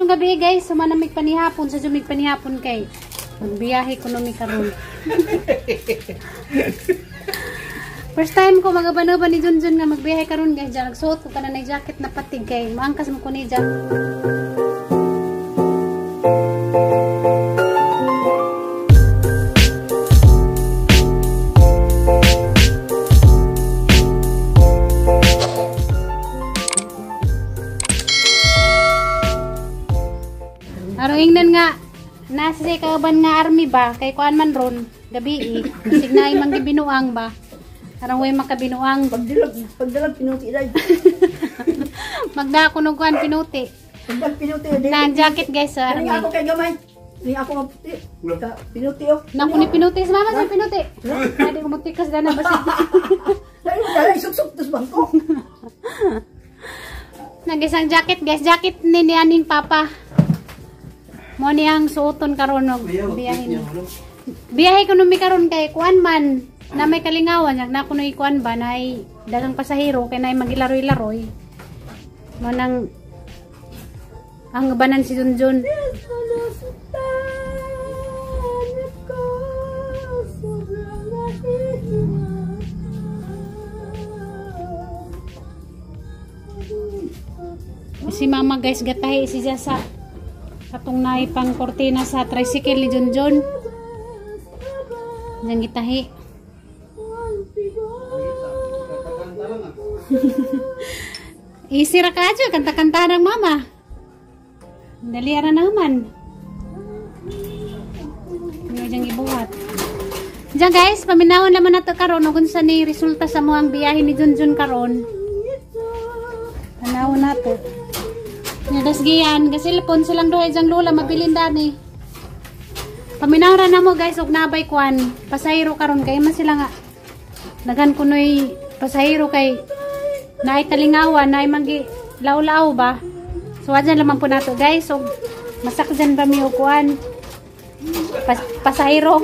Gabi guys, sumanamig panihapon sa jumig panihapon kay magbiyahe ko numi karon. First time ko magaban-uban ni Junjun nga magbiyahe karon guys. Diyan nagsuot ko kana na jacket na patig kay maangkas mo ko ni jacket. Aron ingnan nga nasa sa kauban nga army ba kay kuan man ron gabi eh. Bisig naay manggibinuang ba. Aron way makabinuang. Pagdalag pinuti dai. Magdako og kuan pinuti. Pagdalag pinuti dai. Na jacket guys sa army. Ako kay gamay. Ni ako maputi. Pinuti oh. Nako ni pinuti sa mama sa pinuti. Adi ko mutikas dana basig. Dai dai suksok tos bangko. Nagisang jacket guys, jacket ni aning papa. Mo ni ang suoton karon og biyahe ni. Biyahe ko numi karon kay kuan man na may kalingawan na kunoy kuan ba nay daghang pasahero kay nay magilaroy-laroy. Mo nang ang banan si Junjun. Si mama guys gatahi siya sa katong naay pang kortina sa tricycle ni Junjun. Diyan gitahi. Easy ra ka adyo, kanta-kanta ng mama. Dali ra naman. Ano diyang ibuhat. Diyan guys, paminawon naman nato karon ug unsa ni resulta sa moang biyahe ni Junjun karon. Panawon nato. Nyadas giyan, kasilpon silang duha diyang lola mabilin dani. Paminaw ra namo guys og nabay kuan, pasahero karon kay man sila nga daghan kunoy pasahero kay naay kalingawan, naay manggi law-law ba. So adyan lamang po nato guys og masakjan ba mi og kuan pasahero.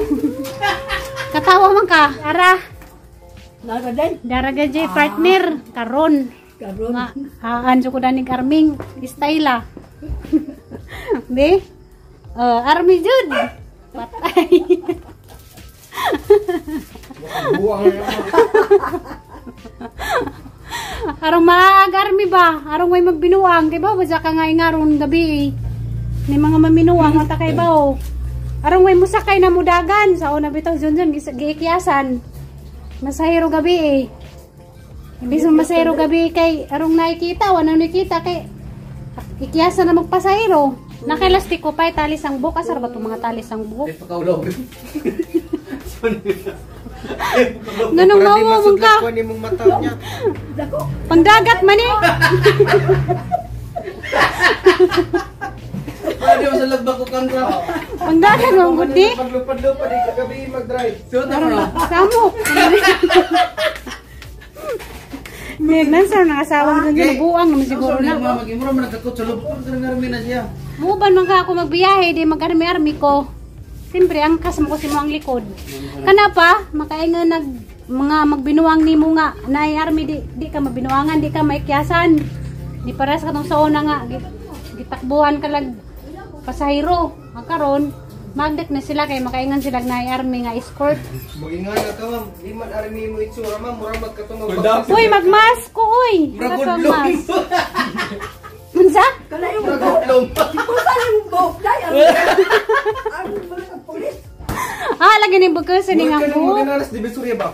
Katawa man ka, ara. Dara gajay partner karon. Nga, anjo ko daning arming style ah. Be? Army jud. Patay. Arong maag-army ba? Arong may magbinuang kay ba badya ka nga ingaron gabi eh. Ni mga maminuang ata kay ba oh. Arong may musakay na mudagan sa una bitaw Junjun giikyasan. Masahero gabi eh. Imbis mo masahero gabi kay arong nakikita, wala nakikita kay ikiyasan na magpasahero. Nakaelastiko pa talis ang buhok. Asar ba itong mga talis ang buhok? Ganong mawa mong ka. Pangdagat man eh. Pangdagat mong gudi. Paglupad-lupad eh, kagabi mag-drive. Samok. Nagnansar ng asawang dun buang naman siguro na. Muban man ka ako magbiyahe, di mag-army-army ko. Siyempre, angkas mo ko si mo ang likod. Kana pa, makainga nag mga magbinuang ni mo nga, naay army, di ka mabinuangan, di ka maikyasan. Di pares ka tong sa una nga, gitakbuhan ka lag pasahero. Ang karon, magdak na sila kay makaingan sila naay army nga escort. Magingan na ka ma'am, di man army mo itsura ma'am, mura magkatungog. Uy, magmask ko uy. Murag Unsa? Ah, lagi ni bukas ni nga ko. Ba?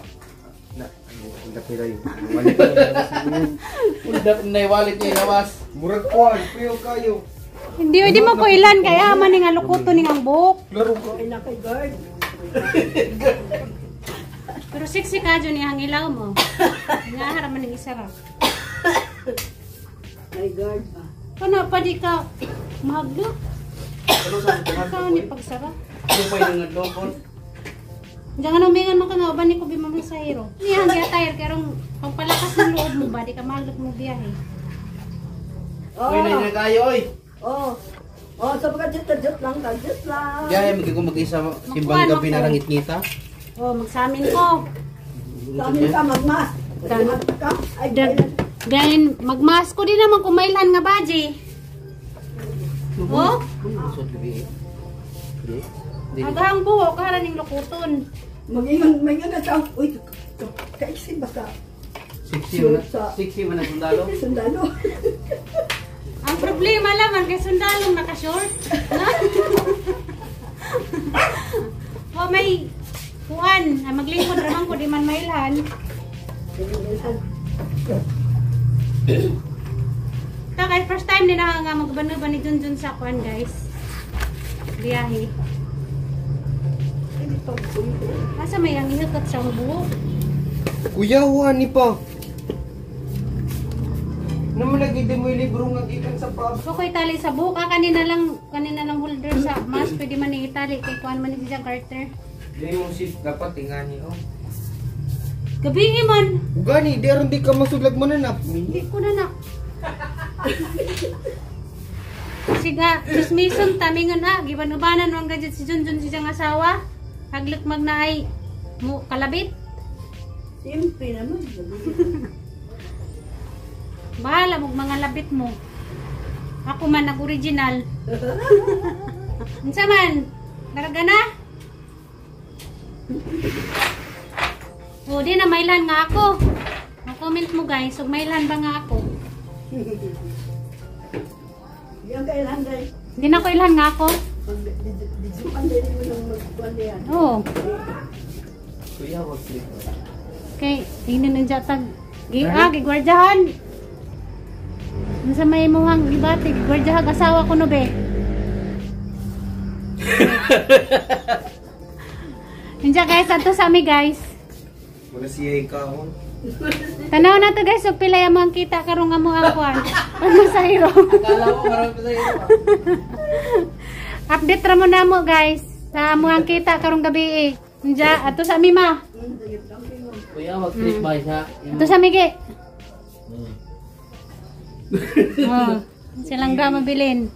Na, wallet niya lawas. Murag kuan, priyo kayo. Hindi, hindi mo ko ilan kaya man ni nga lukoto ni ang buhok. Laro ka. Pero sexy ka dyan ang ilaw mo. Nga haraman ng isa ra. Ay guard ba. Kana pa di ka mahaglo. Ikaw ni pagsara. Diyan nga man ka nga uban ni ko bimang sahero. Niya ang giyatayr karong pagpalakas ng loob mo ba di ka mahaglok mo biyahe. Uy, na kayo oy. Oh. Oh, sa pagka jut lang ka, jut lang. Biyahe magiging mag-isa simbang gabi na rangit ngita. Oh, magsamin ko. Samin ka magmas. Ay, Ganin magmas ko din naman kumailan nga baji. Oh? Lusod gabi eh. Di. Di. Agahang buhok kaharan ning lukuton. Mag-ingon, may-ingon na siya. Uy, kaiksin basta. Sexy man na. Sexy man na sundalo. Sundalo. Ang problema laman kay sundalong naka-short. O may kuan, ah, maglingkod ra man ko di man mailhan. Ta kay first time ni na nga magban-ban ni Junjun sa kuan guys. Biyahe. Asa may ang ihakot sa buhok? Kuya, ni pa. Naman lagi di mo yung libro nga gikan sa pub. So ko itali sa buhok, ah, kanina lang holder sa mask, pwede man ni itali kay kuan man ni si Jack Carter. Di mo sis dapat ingani oh. Gabi man. Gani, di aron di ka masulag mo na na. Hindi ko na na. Siga, chismison tamingon ha, giban-ubanan wang gadget si Junjun si siyang asawa. Haglok mag na ay mo kalabit. Siyempre naman. Bahala mog mga labit mo. Ako man nag-original. Unsa man? Daraga na? O di na mailan nga ako. Mo-comment mo guys, ug mailan ba nga ako? Di ang kailan dahil. Di na ko ilhan nga ako. Di-zuman din mo nang magkuhan niyan. Oo. Kuya, wag trip. Kay tingnan ng jatag. Gigwardyahan. Unsa may imuhang gibati, gigwardyahan asawa ko no be. Inja guys, adto sa ami guys. Wala siya ikaw. Tanaw na to guys, og pila yung mga kita karong nga mo ang kuan. Pagmasahiro. Akala mo marami pa sa'yo. Update ra mo na mo guys. Sa amo ang kita karong gabi eh. Inja, adto sa ami ma. Kuya, wag trip ba sa. Adto sa ami ge. Oh, silang drama bilin.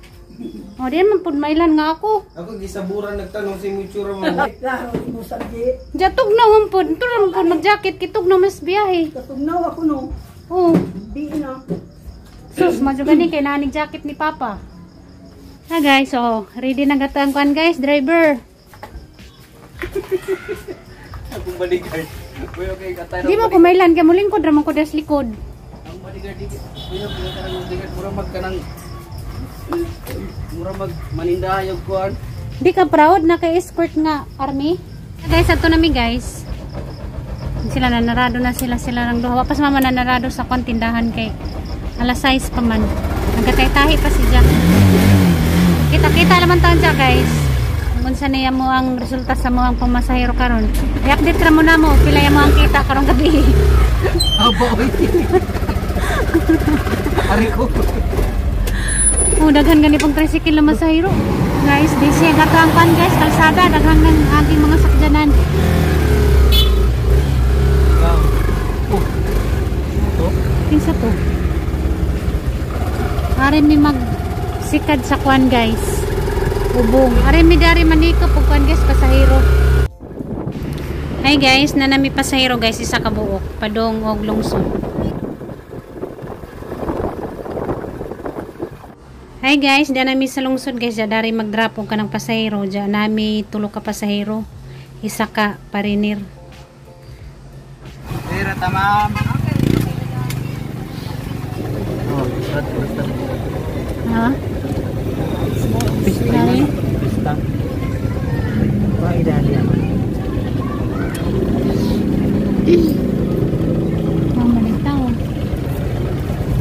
Oh, di man pud mailan nga ako. Ako gisaburan nagtanong sa imong itsura mo. Klaro, mo sabdi. Jatog na man pud, ito ra man pud mag-jacket kitog na mas biyahe. Katugnaw ako no. Oh, Di na. sus madyo gani kay nanig jacket ni Papa. Ha guys, so ready na gato ang kuan guys, driver. Akong bodyguard. Kuya, okay, katay Di mo ko mailan kay mulingkod ra man ko des likod. Ang bodyguard di. Kuya, kuya kanang bodyguard mura mag kanang mura mag manindahayog kuan. Di ka proud na kay escort nga army? Guys, ato nami guys. Sila nanarado na sila lang duha. Wapas mama nanarado sa kwan tindahan kay alas 6 pa man. Nagkatay-tahi pa si Jack. Kita-kita naman taon siya guys. Kung unsa niya mo ang resulta sa mo ang pamasahero karon. I-update ra mo na mo pila mo ang kita karong gabi. Aba oy. Ari ko. Oh, daghan gani pong tricycle na masahero. Guys, di siya gato ang kwan guys, kalsada daghan ng ating mga sakyanan. Oh. To? Kinsa to? Are mi magsikad sa kwan guys. Ubong. Are mi dari manikop og kwan guys pasahero. Hi guys, nanami pasahero guys isa ka buok padong og lungsod. Hi guys, di nami sa lungsod guys, dari mag-drop og kanang pasahero, diya nami tulo ka pasahero, isa ka parinir. Pero tamam. Oh, basta. Ha? Dali? Pista. Ba idali naman. Oh, malitaw.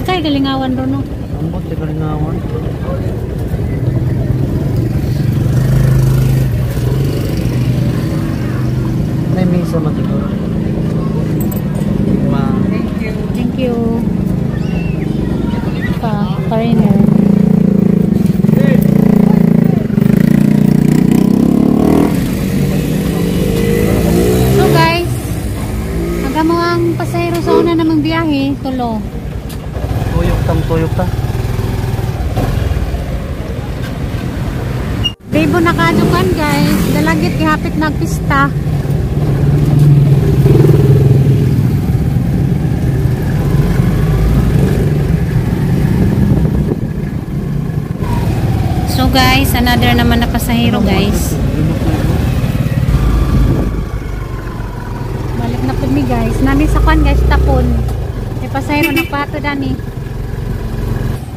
Kay galingawan ro no. Ambot sa galingawan. May misa man siguro. Ma. Thank you. Thank you. Pa, foreigner. So guys, hanggang mo ang pasahero sa una namang biyahe, tulo. Tuyok tang tuyok ta. Bebo nakajukan guys, dalagit gihapit nagpista. Hello guys, another naman na pasahero guys. Balik na pud mi guys. Nami sa kwan guys, tapon. May pasahero nagpato dani.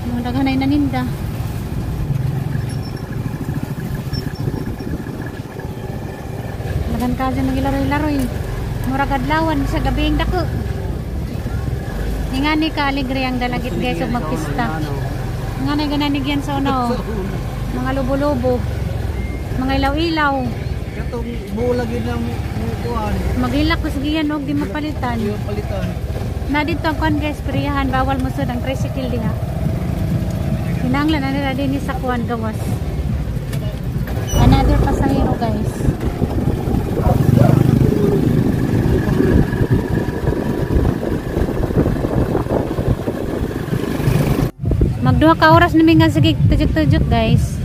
Mga daghan ay naninda. Daghan ka dyan nagilaroy-laroy. Murag adlawan sa gabi ang dako. Ingani ka alegre ang dalagit guys ug magpista. Nga na gananigyan sa una oh. Mga lubo-lubo. Mga ilaw-ilaw. Katong bulag yun ang kuan. Maghilak ko sigiyan og di mapalitan. Di mapalitan. Na dito ang kuan guys, priyahan bawal musod ang tricycle diha. Kinahanglan na nila din sa kuan gawas. Another pasahero guys. Magduha ka oras nami nga sige tujot-tujot guys.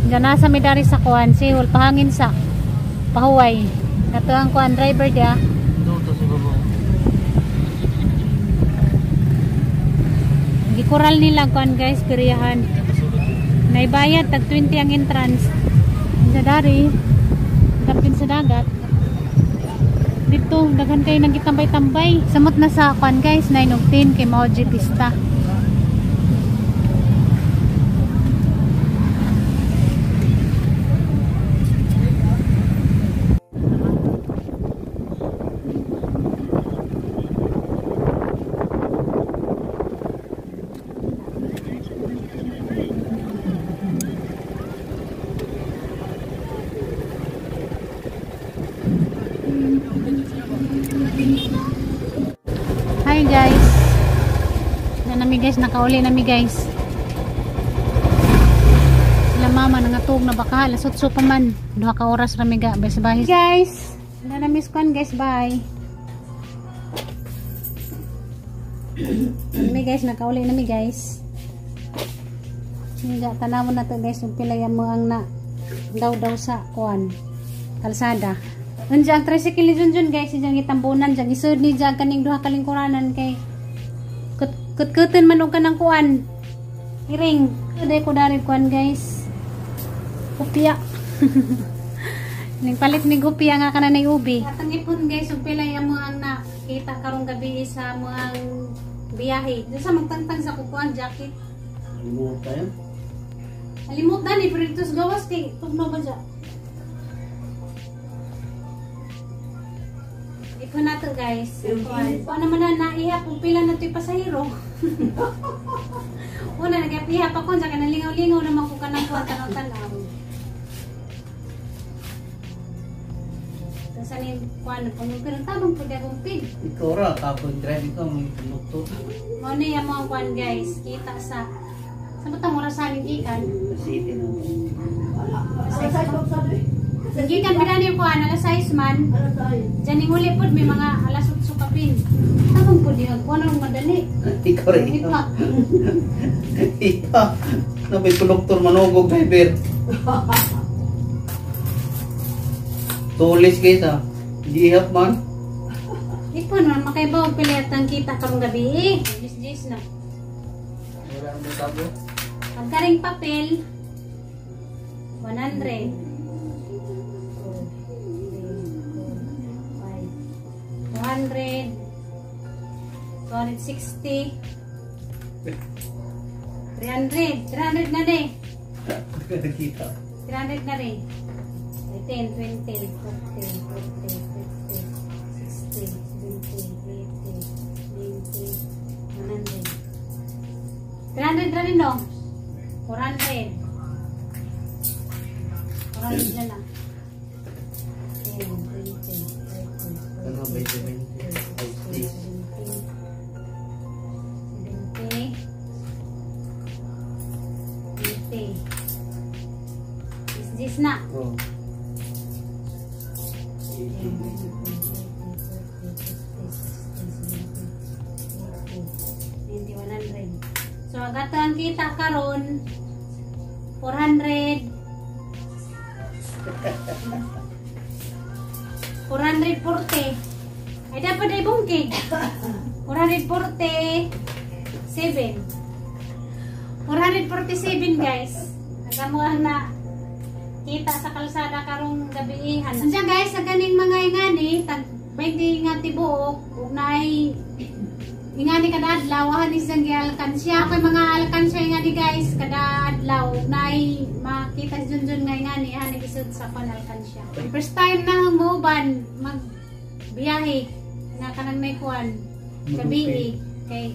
Diyan nasa mi dari sa kuan, sihol pahangin sa pahuway. Kato ang kuan driver dia. Doto sa baba. Gikural nila kuan guys, piriyahan. Naibayad tag 20 ang entrance. Sa dari, dapin sa dagat. Dito daghan kayo nang gitambay-tambay. Samot na sa kuan guys, 9 og 10 kay mao pista. Hi guys. Na nami guys, nakauli nami guys. Sila mama nangatug na baka alas 8 pa man. Duha ka oras ra mi ga bye. Guys, na nami kuan guys, bye. Nami guys, nakauli nami guys. Nga tanawon na to guys ug pila mo ang na daw-daw sa kuan kalsada. Unja ang tricycle ni Junjun guys, iyang gitambunan diyan. Isod ni diyan kaning duha ka lingkuranan kay kutkutan man og kanang kuan. Iring. Uday ko dari kuan guys. Upya. Ning palit ni gupya nga kanan ay ubi. Atang ipon guys ug pila amo ang nakita karong gabi sa mo ang biyahe. Dito sa magtangtang sa kukuan jacket. Alimutan. Alimutan ni pero dito sa gawas kay tugno ba dya? Ipon na to guys. Kuan naman na naihap kung pila na to'y pasahero. Una, nag-ihap ako. Saka nalingaw-lingaw naman ko kanang kuwan tanaw-tanaw. Tapos ano yung kuwan? Pero tabang pwede akong pin. Ikaw ra, tapos drive ikaw, may lukto. Muna yung mga kuwan guys. Kita sa... Sa batang orasan yung ikan? City na. Gikan pila niyo kuan alas 6 man. Diyan ning uli pod may mga alas 8 kapin. Tabang pod diha kuan ang madali. Ikaw rin. Ipa. Ipa. Na may konduktor manugog driver. Tulis guys ah. Gihap man. Ipon man makaibaw pila ang kita karong gabi eh. Jis na. Wala ang tabo. Pagkaring papel 100. 200, 260, 300, 300 na rin. 300 na rin. 10, 20, 30, 40, 50, 60, 70, 80, 90, 100. 300 na rin, no? 400. 400 na lang. 10, 20, 30, 40, 70, 80. Is this na? Oh. 100. So, agato ang kita karon 400. 440. Ay, dapat ay bungkig. 447. 447 guys. Ang mo ang na kita sa kalsada karong gabiihan. Unsa guys, sa ganing mga ingani, tag 20 nga tibuok ug naay ingani kada adlaw han isang gialkansya. Kay mga alkansya ingani guys, kada adlaw ug naay makita si Junjun nga ingani han isud sa kon alkansya. First time na muuban mag biyahe nga kanang may kuan gabi kay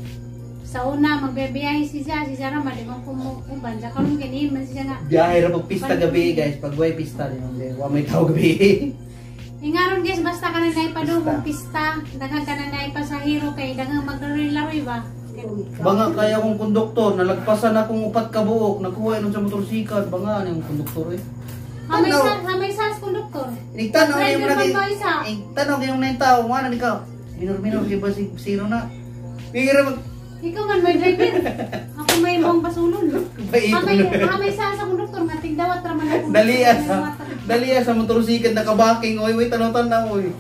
sa una magbibiyahe si Zara, si Zara mali man kumuuban sa karon kini man siya nga Biyahe ra pag pista gabi guys, pag way pista di man wa may tao gabi. Ingaron guys, basta ka na naipadugong pista, daghan ka na naipasahero kay daghang maglaroy-laroy ba. Banga kaya akong konduktor, nalagpasan akong 4 ka buok, nagkuha inom sa motorsikal, banga ni ang konduktor eh. Hamay sa konduktor. Inigtanaw Driver yung man ba isa? Inigtanaw kayong na yung tao, mana ni ka. Minor-minor kay ba si sino na? Bigyan mag Ikaw man may driver. Ako may mong basulon. Bait. Hamay sa konduktor nga tigdawat ra man ako. Dali sa motorsikal nakabaking, oy, oy, tanaw-tanaw, oy.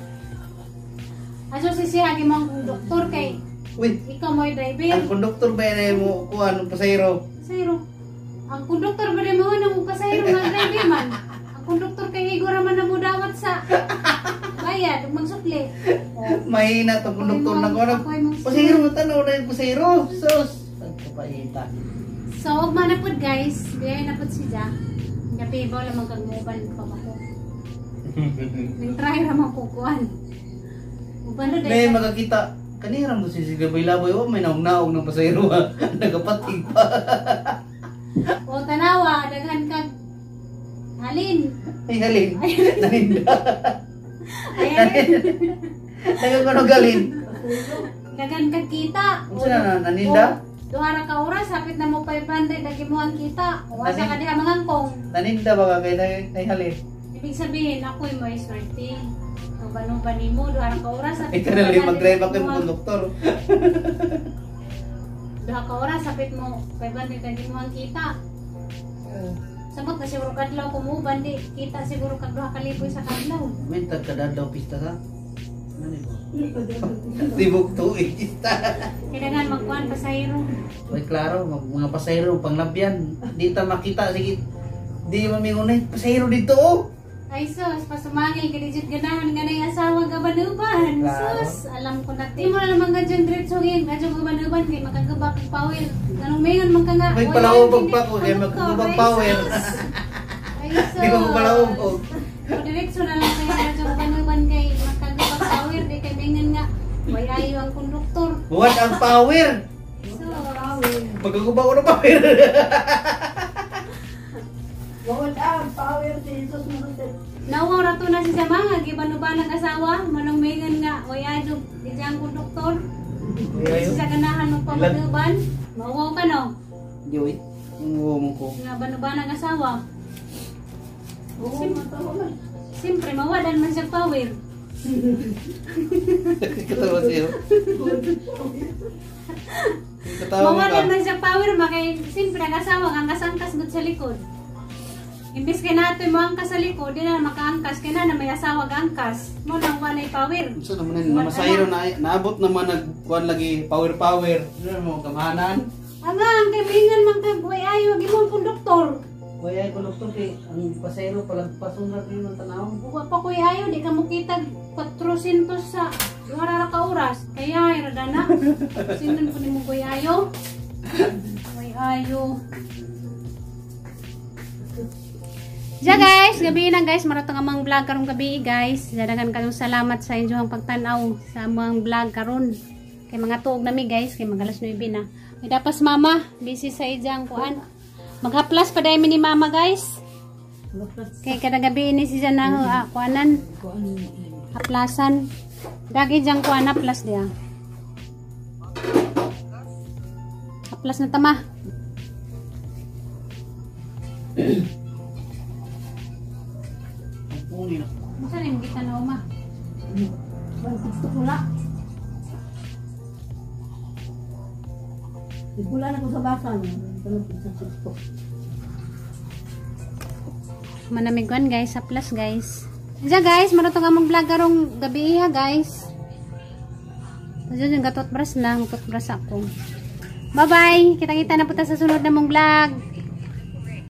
Aso si siya gi mong konduktor kay Uy, ikaw mo driver. Ang konduktor ba na mo kuan ng pasahero? Pasahero. Ang konduktor ba mo nang pasahero nga driver man? Ang konduktor kay igor man na mo dawat sa bayad ug magsukli. Oh. Mahina tong konduktor na kuan. Pasahero nga tanaw na yung pasahero. Sus, pagkapaita. So, ugma na pud guys, biyahe na pud siya. Gabi ba lamang kag mobile pa ko. Ning try ra man ko kuan. Uban na May dahil. makakita kanira mo si Laboy-Laboy, oh, may naog-naog ng pasahero ha. Nagapatig pa. O tanawa, daghan kag halin. Ay halin. Naninda. Ay, Nagakuno galin. daghan kag kita. Unsa na naninda? O, duha ra ka oras hapit na mo 500 lagi mo ang kita. O asa ka diha mangangkong. Naninda ba ka kay nay halin? Ibig sabihin ako'y may swerte. Uban-uban nimo duha ra ka oras hapit. Ikaw na lang mag-drive ako yung konduktor. Duha ka oras hapit mo 500 lagi mo ang kita. Samot na siguro kadlaw kumuban di kita siguro kag 2,000 sa kadlaw. Mintag kadadlaw pista ka. Ano ba? Tibok tuig pista. Kailangan magkuan pasahero. Uy, klaro, mga pasahero panglabyan. Di ta makita sige. Di mamingon eh, pasahero dito oh. Ay sus, pasumangil ka digit ganahan nga nay asawa gabanuban. Klaro. Sus, alam ko na. Di mo na naman nga dyan diretso ngayon, nga dyan gabanuban kay makagabak ang power. Anong mayon man ka nga. May Oy, palahubog hindi pa ko, kay konduktor. makagabak Ay, power. sus. Ay sus. Di ko palahubog. O diretso na lang kayo nga dyan gabanuban kay makagabak power. Di kay mayon nga. Way ayo ang konduktor. Buhat ang power. Sus. Magkagubak ko ng power. Wala ang power si Jesus mo. Nawa ra to na si sa mga gibanuban ang asawa, manong mayon nga way ayo di dyan konduktor. Uy, ayo. Sa ganahan magpamanuban, mauwaw ka no? Di uy. Umuwo mo ko. Nga banuban ang asawa. Oo, matawa man. Siyempre, mawalan man siya power. Katawa siyo. Katawa mo ka. Mawalan man siya power, makay, siyempre, ang asawa, ang angkas gud sa likod. Imbis kay nato mo angkas sa likod, di na makaangkas, kay na may asawa angkas. Mo nang walay power. Unsa naman yun, namasahero na naabot naman nagkuan lagi power power. Ano mo kamahanan? Ang kaibigan man kag way ayo ang imong konduktor. Way ay konduktor kay ang pasahero palagpason ra kayo ng tanaw. Wa pa koy ayo di ka mo kita 400 sa duha ra ka oras. Kaya ay rada na. Sinon po nimo koy ayo. Way ayo. Ja guys, gabi na guys, maratong amang vlog karong gabi guys. Dadagan kayong salamat sa inyong pagtan-aw sa amang vlog karon. Kay mga tuog nami guys, kay mag alas 9 na. May dapas mama, busy sa ijang kuan. Maghaplas pa dahil ni mama guys. Kay kada gabi ni siya na kuanan. Haplasan. Dagi jang kuan haplas dia. Haplas na tama. Masa ni kita na uma? 162 pula. Nagpula na ko sa basan. 162. Manamiguan guys, haplas guys. Diyan guys, marutong among vlog karong gabi ha guys. Diyan yung gatot brush na, gatot brush ako. Bye-bye. Kita-kita na po ta sa sunod na mong vlog.